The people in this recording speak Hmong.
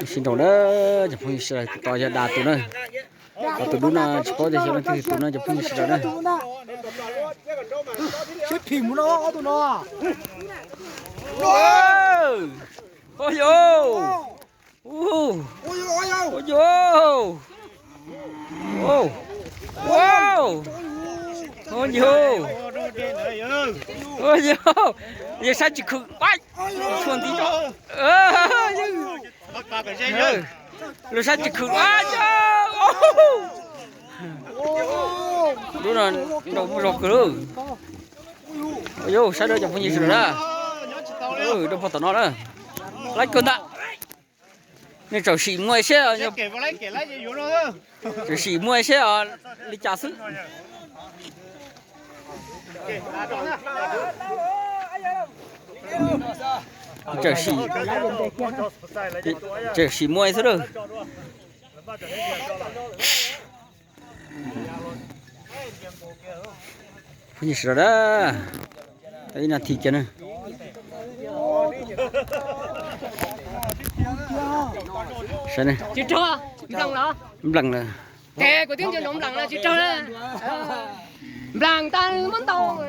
Sib nraus na, cov phooj ywg sawv daws, tus tod yog Das tus na. Ho tus dub no tsis paub tias xyov leej twg tus na, cov phooj ywg sawv daws na. Ua yog, ua yog, ua yog, ua yog, yog sab tsis khwm, tshuaj nti, lub sab tsis khwm. Dub no nraus muaj zog kawg lawm. Yog sab dawb cov phooj ywg sawv daws na. Dawb paug tom no na. Laib kawg ntag. Nej txawm sim muaj seb, txawm sim muaj seb li cas xwb. Txawm sim, txawm sim muaj xwb lawm. Phooj ywg sawv daws, tau ib nas this kiag na. Saib na. Nplees lawm. Nplees tas muab ntaus.